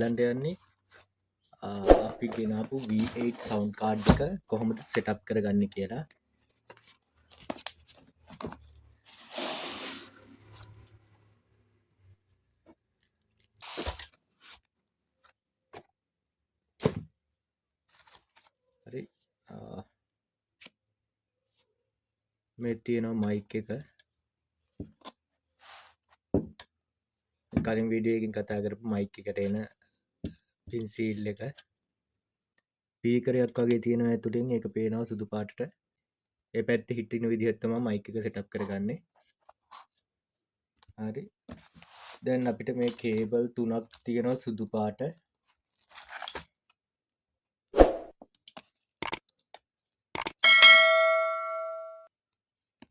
පෙන්නන්න යන්නේ අපි ගෙනාපු V8 sound card එක කොහොමද සෙටප් කරගන්නේ කියලා. හරි, මේ තියෙනවා මයික් එක. කලින් වීඩියෝ එකකින් කතා කරපු මයික් එකට එන පින් සීල් එක. ස්පීකරයක් වගේ තියෙනවා ඇතුලෙන්, ඒක පේනවා සුදු පාටට. ඒ පැත්තේ හිටින විදිහට තමයි මයික් එක සෙටප් කරගන්නේ. හරි, දැන් අපිට මේ කේබල් තුනක් තියෙනවා සුදු පාට.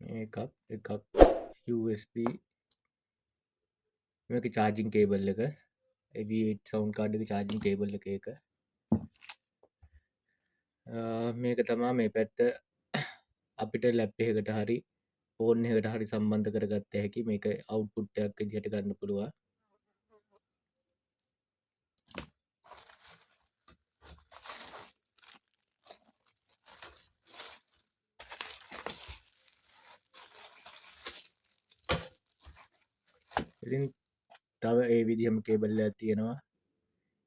මේකක් එකක් USB, මේක චාර්ජින් කේබල් එක, ඒ V8 sound card එක චාර්ජින් කේබල් එක ඒක. මේක තමා මේ පැත්ත අපිට ලැප් එකකට හරි ෆෝන් එකකට හරි සම්බන්ධ කරගත්ත හැකි. මේක අවුට්පුට් එකක් විදිහට ගන්න පුළුවන්. ඉතින් තව ඒ විදිහම කේබල් එකක් තියෙනවා.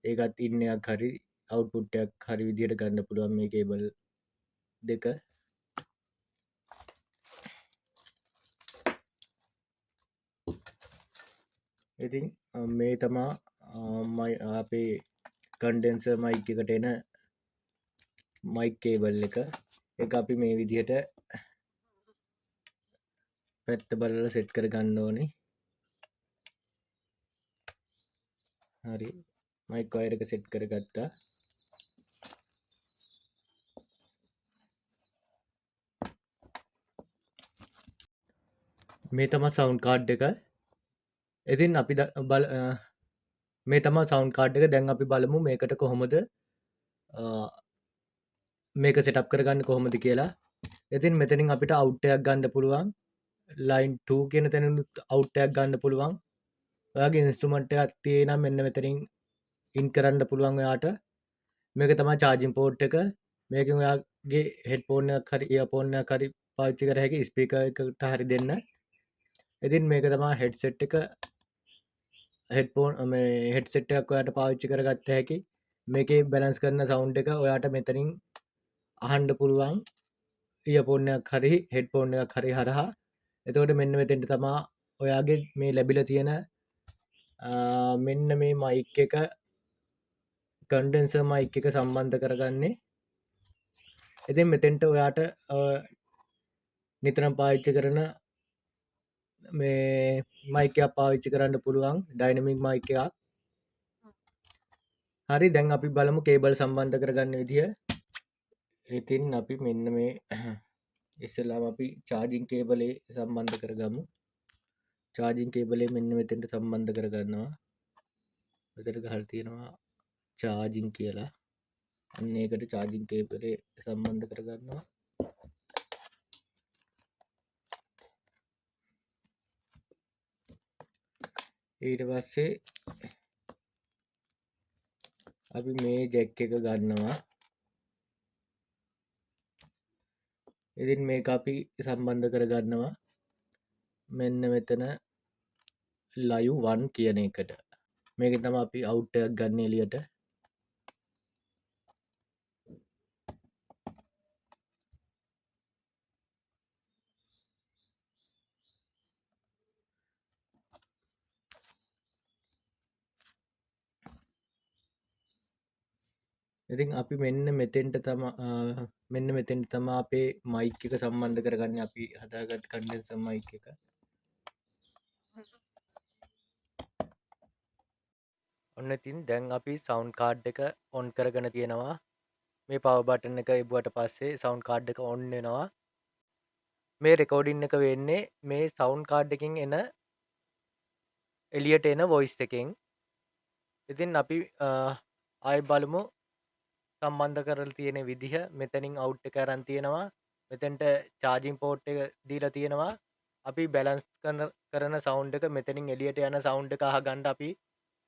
ඒකත් ඉන් එකක් හරි අවුට්පුට් එකක් හරි විදිහට ගන්න පුළුවන් මේ කේබල් දෙක. ඉතින් මේ තමා අපේ කන්ඩෙන්සර් මයික් එකට එන මයික් කේබල් එක. ඒක අපි මේ විදිහට පැත්ත බලලා සෙට් කරගන්න ඕනේ. හරි, මයික් වයර් එක සෙට් කරගත්තා. මේ තමා සවුන්ඩ් කාඩ් එක. ඉතින් අපි මේ තමා සවුන්ඩ් කාඩ් එක. දැන් අපි බලමු මේකට කොහොමද මේක සෙටප් කරගන්නේ කොහොමද කියලා. ඉතින් මෙතනින් අපිට අවුට් එකක් ගන්න පුළුවන්. ලයින් 2 කියන තැනිනුත් අවුට් එකක් ගන්න පුළුවන්. ඔයාගේ ඉන්ස්ට්‍රුමන්ට් එකක් තියෙයි නම් මෙන්න මෙතනින් ඉන් කරන්න පුළුවන් ඔයාට. මේක තමයි චාර්ජින් පෝට් එක. මේකෙන් ඔයාගේ හෙඩ්ෆෝන් එකක් හරි ඉයර්ෆෝන් එකක් හරි පාවිච්චි කර හැකි ස්පීකර් එකකට හරි දෙන්න. ඉතින් මේක තමයි හෙඩ්සෙට් එක. හෙඩ්ෆෝන් මේ හෙඩ්සෙට් එකක් ඔයාට පාවිච්චි කරගත්ත හැකි. මේකේ බැලන්ස් කරන සවුන්ඩ් එක ඔයාට මෙතනින් අහන්න පුළුවන් ඉයර්ෆෝන් එකක් හරි හෙඩ්ෆෝන් එකක් හරි හරහා. එතකොට මෙන්න මෙතෙන්ට තමා ඔයාගේ මේ ලැබිලා තියෙන මෙන්න මේ මයික් එක කන්ඩෙන්සර් මයික් එක සම්බන්ධ කරගන්නේ. ඉතින් මෙතෙන්ට ඔයාට නිතරම පාවිච්චි කරන මේ මයික් එකක් පාවිච්චි කරන්න පුළුවන්, ඩයිනමික් මයික් එකක්. හරි, දැන් අපි බලමු කේබල් සම්බන්ධ කරගන්න විදිය. ඉතින් අපි මෙන්න මේ ඉස්සෙල්ලාම අපි චාර්ජින් කේබලේ සම්බන්ධ කරගමු. චාර්ජින් කේබලේ මෙන්න මෙතෙන්ට සම්බන්ධ කරගන්නවා. මෙතන ගහලා තියෙනවා චාර්ජින් කියලා. අන්න ඒකට චාර්ජින් කේබලේ සම්බන්ධ කරගන්නවා. ඊට පස්සේ අපි මේ ජැක් එක ගන්නවා. ඉතින් මේක අපි සම්බන්ධ කරගන්නවා මෙන්න මෙතන ලයිව් 1 කියන එකට. මේකෙන් තමයි අපි අවුට් එකක් ගන්න එළියට. ඉතින් අපි මෙන්න මෙතෙන්ට තමා අපේ මයික් එක සම්බන්ධ කරගන්නේ. අපි හදාගත්ත කන්ඩෙන්සර් මයික් එක. ඔන්න ඉතින් දැන් අපි සවුන්ඩ් කාඩ් එක ඔන් කරගෙන තියෙනවා. මේ පවර් බටන් එක එබුවට පස්සේ සවුන්ඩ් කාඩ් එක ඔන් වෙනවා. මේ රෙකෝඩින් එක වෙන්නේ මේ සවුන්ඩ් කාඩ් එකෙන් එන එළියට එන වොයිස් එකෙන්. ඉතින් අපි ආයෙ බලමු සම්බන්ධ කරලා තියෙන විදිහ. මෙතනින් අවුට් එක අරන් තියෙනවා. මෙතෙන්ට චාර්ජින් පෝට් එක දීලා තියෙනවා. අපි බැලන්ස් කරන සවුන්ඩ් එක මෙතනින් එළියට යන සවුන්ඩ් එක අහගන්න අපි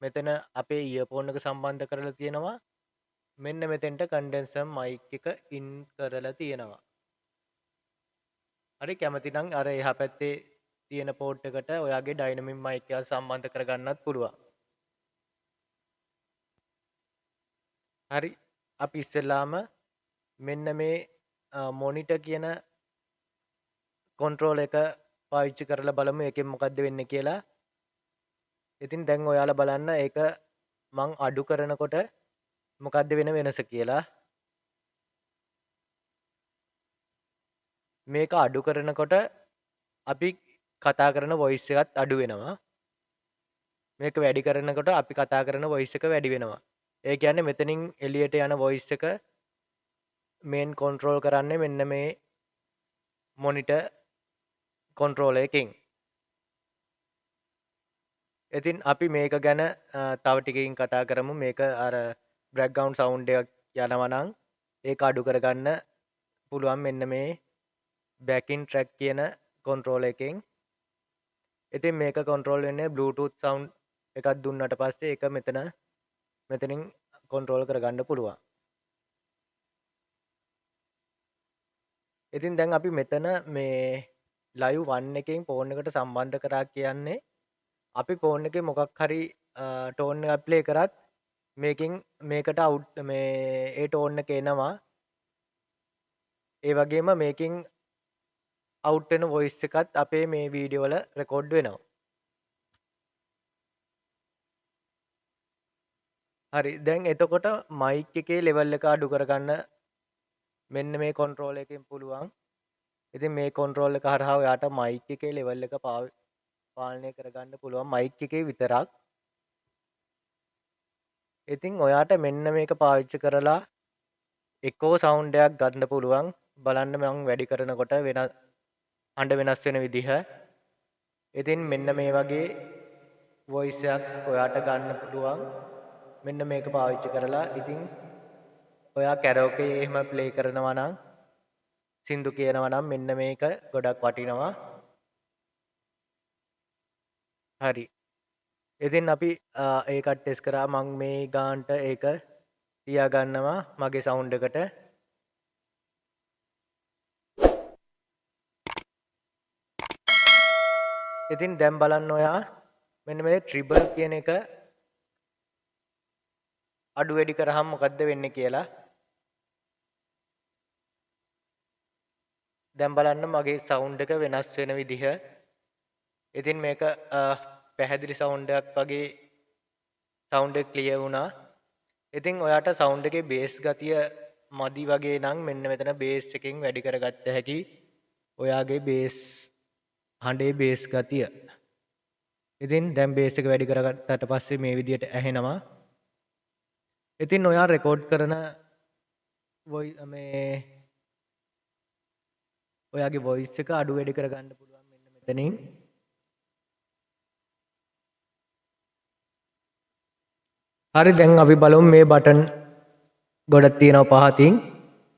මෙතන අපේ ඉයර්ෆෝන් එක සම්බන්ධ කරලා තියෙනවා. මෙන්න මෙතෙන්ට කන්ඩෙන්සර් මයික් එක ඉන් කරලා තියෙනවා. හරි, කැමති නම් අර එහා පැත්තේ තියෙන පෝට් එකට ඔයාගේ ඩයිනමික් මයික් එක සම්බන්ධ කරගන්නත් පුළුවන්. හරි, අපි ඉස්සෙල්ලාම මෙන්න මේ මොනිටර් කියන කන්ට්‍රෝල් එක පාවිච්චි කරලා බලමු ඒකෙන් මොකද්ද වෙන්නේ කියලා. ඉතින් දැන් ඔයාලා බලන්න ඒක මං අඩු කරනකොට මොකද්ද වෙන වෙනස කියලා. මේක අඩු කරනකොට අපි කතා කරන වොයිස් එකත් අඩු වෙනවා. මේක වැඩි කරනකොට අපි කතා කරන වොයිස් එක වැඩි වෙනවා. ඒ කියන්නේ මෙතනින් එළියට යන වොයිස් එක මේන් කන්ට්‍රෝල් කරන්නේ මෙන්න මේ මොනිටර් කන්ට්‍රෝලර් එකෙන්. ඉතින් අපි මේක ගැන තව ටිකකින් කතා කරමු. මේක අර බෑග්ග්‍රවුන්ඩ් සවුන්ඩ් එකක් යනවා නම් ඒක අඩු කරගන්න පුළුවන් මෙන්න මේ බෑකින් ට්‍රැක් කියන කන්ට්‍රෝලර් එකෙන්. ඉතින් මේක කන්ට්‍රෝල් වෙන්නේ Bluetooth sound එකක් දුන්නට පස්සේ ඒක මෙතනින් කන්ට්‍රෝල් කරගන්න පුළුවන්. ඉතින් දැන් අපි මෙතන මේ ලයිව් 1 එකෙන් ෆෝන් එකට සම්බන්ධ කරා කියන්නේ අපි ෆෝන් එකේ මොකක් හරි ටෝන් එකක් ප්ලේ කරත් මේකෙන් මේකට අවුට් මේ ඒ ටෝන් එක එනවා. ඒ වගේම මේකෙන් අවුට් වෙන වොයිස් එකත් අපේ මේ වීඩියෝ වල රෙකෝඩ් වෙනවා. හරි, දැන් එතකොට මයික් එකේ ලෙවල් එක අඩු කරගන්න මෙන්න මේ කන්ට්‍රෝල් එකෙන් පුළුවන්. ඉතින් මේ කන්ට්‍රෝල් එක හරහා ඔයාට මයික් එකේ ලෙවල් එක පාලනය කරගන්න පුළුවන් මයික් එකේ විතරක්. ඉතින් ඔයාට මෙන්න මේක පාවිච්චි කරලා එකෝ සවුන්ඩ් එකක් ගන්න පුළුවන්. බලන්න මං වැඩි කරනකොට හඬ වෙනස් වෙන විදිහ. ඉතින් මෙන්න මේ වගේ වොයිස් එකක් ඔයාට ගන්න පුළුවන් මෙන්න මේක පාවිච්චි කරලා. ඉතින් ඔයා කැරෝකේ එහෙම ප්ලේ කරනවා නම් සින්දු කියනවා නම් මෙන්න මේක ගොඩක් වටිනවා. හරි, ඉතින් අපි ඒකත් ටෙස්ට් කරා. මං මේ ගානට ඒක තියාගන්නවා මගේ සවුන්ඩ් එකට. ඉතින් දැන් බලන්න ඔයා මෙන්න මේ ට්‍රිබල් කියන එක අඩු වැඩි කරාම මොකද්ද වෙන්නේ කියලා. දැන් බලන්න මගේ සවුන්ඩ් එක වෙනස් වෙන විදිහ. ඉතින් මේක පැහැදිලි සවුන්ඩ් එකක් වගේ සවුන්ඩ් එක ක්ලියර් වුණා. ඉතින් ඔයාට සවුන්ඩ් එකේ බේස් ගතිය මදි වගේ නම් මෙන්න මෙතන බේස් එකෙන් වැඩි කරගත්ත හැකි ඔයාගේ බේස් හඬේ බේස් ගතිය. ඉතින් දැන් බේස් එක වැඩි කරගත්තට පස්සේ මේ විදියට ඇහෙනවා. ඉතින් ඔයා රෙකෝඩ් කරන මේ ඔයාගේ වොයිස් එක අඩු වැඩි කරගන්න පුළුවන් මෙන්න මෙතනින්. හරි, දැන් අපි බලමු මේ බටන් ගොඩක් තියෙනවා පහතින්.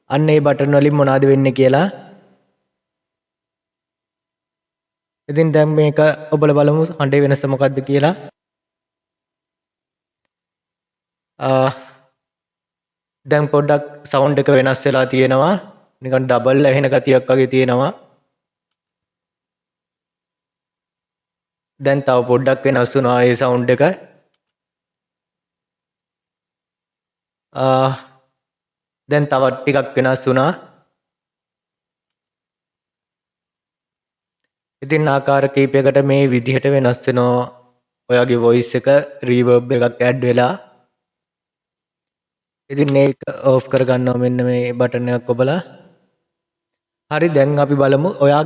අන්න ඒ බටන් වලින් මොනවද වෙන්නේ කියලා. ඉතින් දැන් මේක ඔබලා බලමු හඬේ වෙනස මොකද්ද කියලා. දැන් පොඩ්ඩක් සවුන්ඩ් එක වෙනස් වෙලා තියෙනවා. නිකන් ඩබල් ඇහෙන ගතියක් වගේ තියෙනවා. දැන් තව පොඩ්ඩක් වෙනස් වුණා ඒ සවුන්ඩ් එක. දැන් තවත් ටිකක් වෙනස් වුණා. ඉතින් ආකාර කීපයකට මේ විදිහට වෙනස් වෙනවා ඔයාගේ වොයිස් එක රීවර්බ් එකක් ඇඩ් වෙලා. ඉතින් මේක ඕෆ් කරගන්නවා මෙන්න මේ බටන් එකක් ඔබලා. හරි, දැන් අපි බලමු ඔයා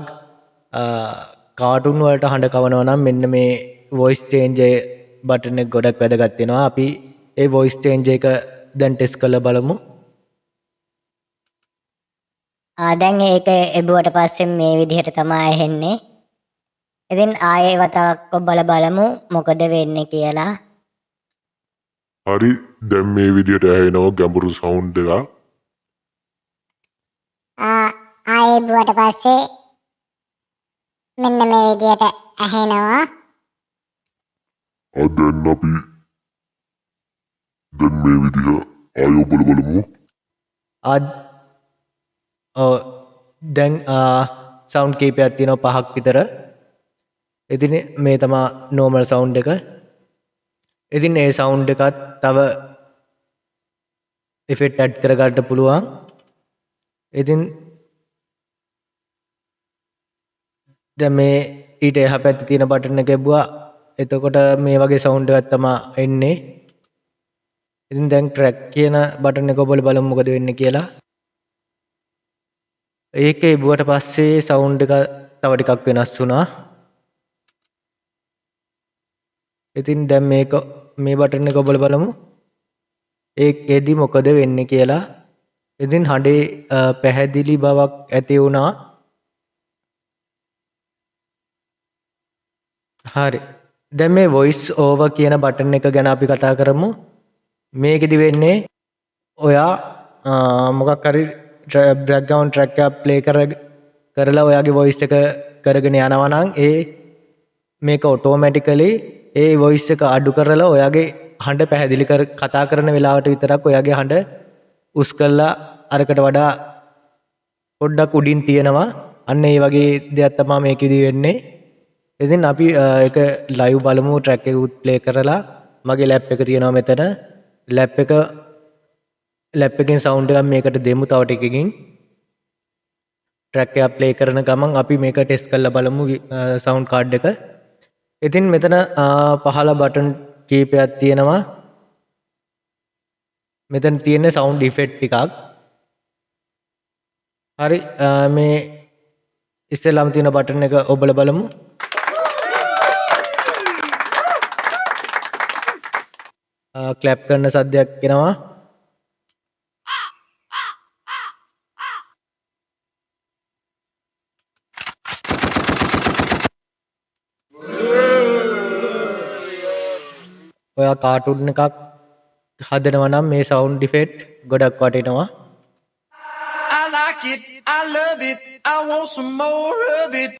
කාටුන් වලට හඬ කවනවා නම් මෙන්න මේ වොයිස් චේන්ජ් බටන් එක ගොඩක් වැදගත් වෙනවා. අපි ඒ වොයිස් චේන්ජ් එක දැන් ටෙස්ට් කරලා බලමු. දැන් ඒක එබුවට පස්සේ මේ විදිහට තමයි ඇහෙන්නේ. ඉතින් ආයේ වතාවක් ඔබලා බලමු මොකද වෙන්නේ කියලා. හරි, දැන් මේ විදිහට ඇහෙනවා ගැඹුරු සවුන්ඩ් එකක්. ආයේ එබුවට පස්සේ මෙන්න මේ විදිහට ඇහෙනවා. දැන් අපි දැන් මේ විදිහ ආයෙ ඔබලා බලමු. ඔව් දැන් සවුන්ඩ් කීපයක් තියෙනවා පහක් විතර. ඉතින් මේ තමා නෝමල් සවුන්ඩ් එක. ඉතින් ඒ සවුන්ඩ් එකත් තව ඉෆෙක්ට් ඇඩ් කරගන්න පුළුවන්. ඉතින් දැන් මේ ඊට එහා පැත්තේ තියෙන බටන් එක එබුවා. එතකොට මේ වගේ සවුන්ඩ් එකක් තමා එන්නේ. ඉතින් දැන් ට්‍රැක් කියන බටන් එක ඔබලා බලමු මොකද වෙන්නේ කියලා. ඒක එබුවට පස්සේ සවුන්ඩ් එක තව ටිකක් වෙනස් වුණා. ඉතින් දැන් මේ බටන් එක ඔබලා බලමු. ඒකෙදි මොකද වෙන්නේ කියලා. ඉතින් හඬේ පැහැදිලි බවක් ඇති වුණා. හරි. දැන් මේ වොයිස් ඕවර් කියන බටන් එක ගැන අපි කතා කරමු. මේකෙදි වෙන්නේ ඔයා මොකක් හරි බැක්ග්‍රවුන්ඩ් ට්‍රැක් එකක් ප්ලේ කරලා ඔයාගේ වොයිස් එක කරගෙන යනවා නම් ඒ මේක ඔටෝමැටිකලි ඒ වොයිස් එක අඩු කරලා ඔයාගේ හඬ පැහැදිලි කර කතා කරන වෙලාවට විතරක් ඔයාගේ හඬ උස් කරලා අරකට වඩා පොඩ්ඩක් උඩින් තියෙනවා. අන්න ඒ වගේ දෙයක් තමා මේකෙදි වෙන්නේ. ඉතින් අපි ඒක ලයිව් බලමු ට්‍රැක් එකකුත් ප්ලේ කරලා. මගේ ලැප් එක තියෙනවා මෙතන. ලැප් එකෙන් සවුන්ඩ් එකක් මේකට දෙමු තව ටිකකින්. ට්‍රැක් එක ප්ලේ කරන ගමන් අපි මේක ටෙස්ට් කරලා බලමු සවුන්ඩ් කාඩ් එක. ඉතින් මෙතන පහළ බටන් කීපයක් තියෙනවා. මෙතන තියෙන සවුන්ඩ් ඉෆෙක්ට් ටිකක්. හරි මේ ඉස්සෙල්ලාම තියෙන බටන් එක ඔබලා බලමු. ක්ලැප් කරන සද්දයක් එනවා. ඔයා කාටුන් එකක් හදනවා නම් මේ සවුන්ඩ් ඉෆෙක්ට් ගොඩක් වටිනවා. I like it, I love it, I want some more of it.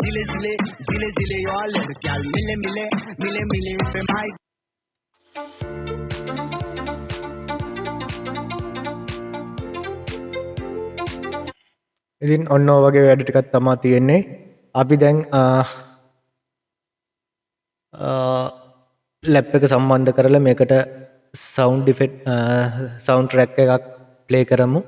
Zile zile zile zile yo alert mile mile mile mile pe mai. ඉතින් ඔන්න ඔය වගේ වැඩ ටිකක් තමා තියෙන්නේ. අපි දැන් ලැප් එක සම්බන්ධ කරලා මේකට සවුන්ඩ් ඉෆෙක්ට්, සවුන්ඩ් ට්‍රැක් එකක් ප්ලේ කරමු.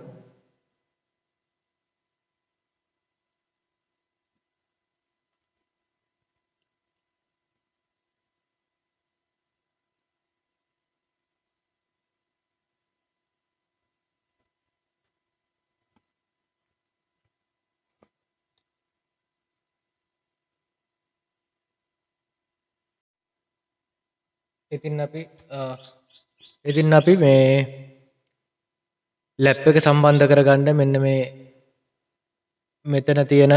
ඉතින් අපි මේ ලැප් එක සම්බන්ධ කරගන්න මෙන්න මේ මෙතන තියෙන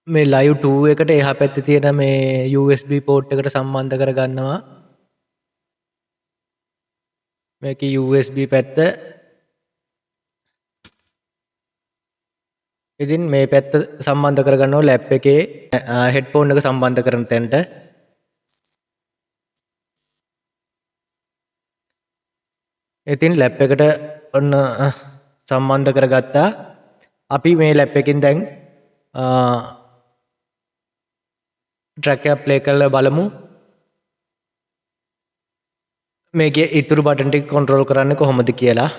මේ ලයිව් 2 එකට එහා පැත්තේ තියෙන මේ USB port එකට සම්බන්ධ කරගන්නවා. මේකේ USB පැත්ත. ඉතින් මේ පැත්ත සම්බන්ධ කරගන්නවා ලැප් එකේ හෙඩ්ෆෝන් එක සම්බන්ධ කරන තැනට. ඉතින් ලැප් එකට ඔන්න සම්බන්ධ කරගත්තා. අපි මේ ලැප් එකෙන් දැන් ට්‍රැක් එක ප්ලේ කරලා බලමු. මේකේ ඉතුරු බටන් ටික කන්ට්‍රෝල් කරන්නේ කොහොමද කියලා.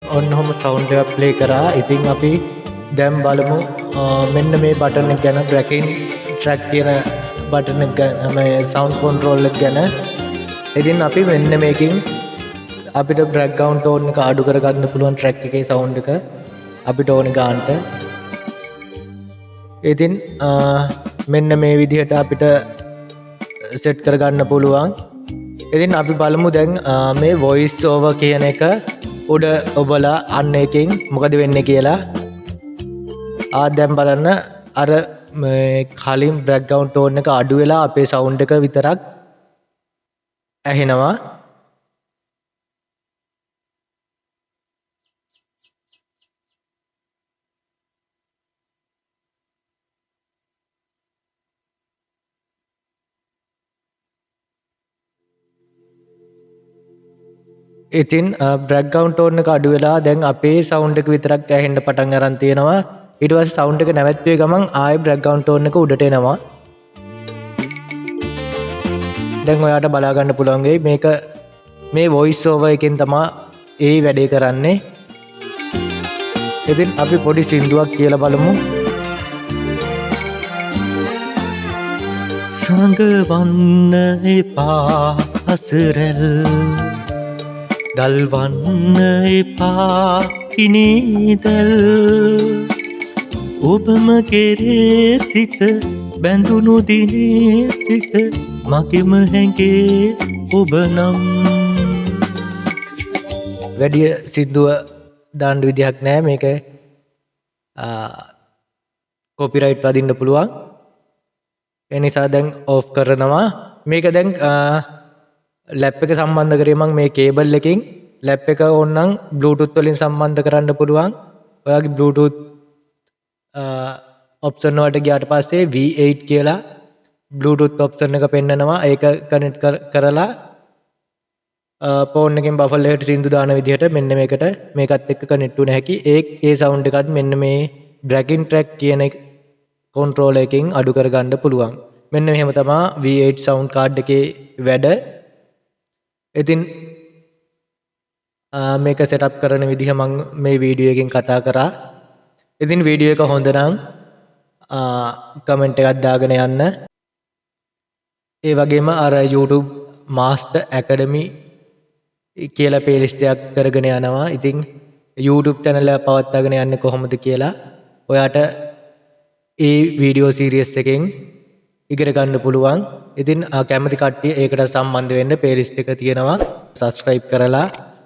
ඔන්න ඔහොම සවුන්ඩ් එකක් ප්ලේ කරා. ඉතින් අපි දැන් බලමු මෙන්න මේ බටන් එක ගැන, බ්‍රැකින් ට්‍රැක් කියන බටන් එක ගැන, මේ සවුන්ඩ් කන්ට්‍රෝල් එක ගැන. ඉතින් අපි මෙන්න මේකෙන් අපිට බැක්ග්‍රවුන්ඩ් ටෝන් එක අඩු කරගන්න පුළුවන් ට්‍රැක් එකේ සවුන්ඩ් එක අපිට ඕන ගානට. ඉතින් මෙන්න මේ විදිහට අපිට සෙට් කරගන්න පුළුවන්. ඉතින් අපි බලමු දැන් මේ වොයිස් ඕවර් කියන එක උඩ ඔබලා අන්න එකෙන් මොකද වෙන්නේ කියලා. දැන් බලන්න අර මේ කලින් බෑග්ග්‍රවුන්ඩ් ටෝන් එක අඩු වෙලා අපේ සවුන්ඩ් එක විතරක් ඇහෙනවා. ඉතින් බෑග්ග්‍රවුන්ඩ් ටෝන් එක අඩු වෙලා දැන් අපේ සවුන්ඩ් එක විතරක් ඇහෙන්න පටන් අරන් තියෙනවා. ඊට පස්සේ සවුන්ඩ් එක නැවැත්තුවේ ගමන් ආයෙ බෑග්ග්‍රවුන්ඩ් ටෝන් එක උඩට එනවා. දැන් ඔයාට බලා ගන්න පුළුවන් වෙයි මේක මේ වොයිස් ඕවර් එකෙන් තමා ඒ වැඩේ කරන්නේ. ඉතින් අපි පොඩි සින්දුවක් කියලා බලමු. සඟවන්න එපා අසරැල්, දල්වන්න එපා කිනීදල්, ඔබම කෙරේ සිත බැඳුණු දිනේ සිට මගෙම හැඟේ ඔබ නම්. වැඩි සින්දුව දාන්න විදිහක් නෑ, මේක කොපිරයිට් වදින්න පුළුවන්. ඒ නිසා දැන් ඕෆ් කරනවා. මේක දැන් ලැප් එක සම්බන්ධ කරේ මං මේ කේබල් එකෙන්. ලැප් එක ඕනනම් Bluetooth වලින් සම්බන්ධ කරන්න පුළුවන්. ඔයාගේ Bluetooth option වලට ගියාට පස්සේ V8 කියලා Bluetooth option එක පෙන්නනවා. ඒක කනෙක්ට් කරලා ෆෝන් එකෙන් බෆල් එකට සින්දු දාන විදිහට මෙන්න මේකට මේකත් එක්ක කනෙක්ට් වුණ හැකි. ඒ සවුන්ඩ් එකත් මෙන්න මේ බ්‍රැකින් ට්‍රැක් කියන කන්ට්‍රෝලර් එකෙන් අඩු කරගන්න පුළුවන්. මෙන්න මෙහෙම තමා V8 sound card එකේ වැඩ. ඉතින් මේක සෙටප් කරන විදිහ මං මේ වීඩියෝ එකෙන් කතා කරා. ඉතින් වීඩියෝ එක හොඳ නම් කමෙන්ට් එකක් දාගෙන යන්න. ඒ වගේම අර YouTube Master Academy කියලා ප්ලේලිස්ට් එකක් කරගෙන යනවා. ඉතින් YouTube channel එක පවත්වාගෙන යන්නේ කොහොමද කියලා ඔයාට ඒ වීඩියෝ සීරීස් එකෙන් ඉගෙන ගන්න පුළුවන්. ඉතින් කැමති කට්ටිය ඒකට සම්බන්ධ වෙන්න ප්ලේලිස්ට් එක තියෙනවා. සබ්ස්ක්‍රයිබ් කරලා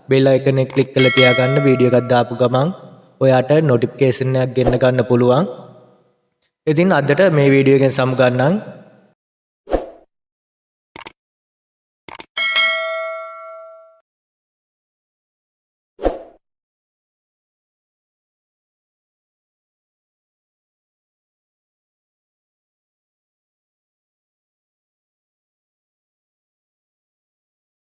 බෙල් අයිකන් එක ක්ලික් කරලා තියාගන්න. වීඩියෝ එකක් දාපු ගමන් ඔයාට නොටිෆිකේෂන් එකක් ගෙන්න ගන්න පුළුවන්. ඉතින් අදට මේ වීඩියෝ එකෙන් සමුගන්නම්.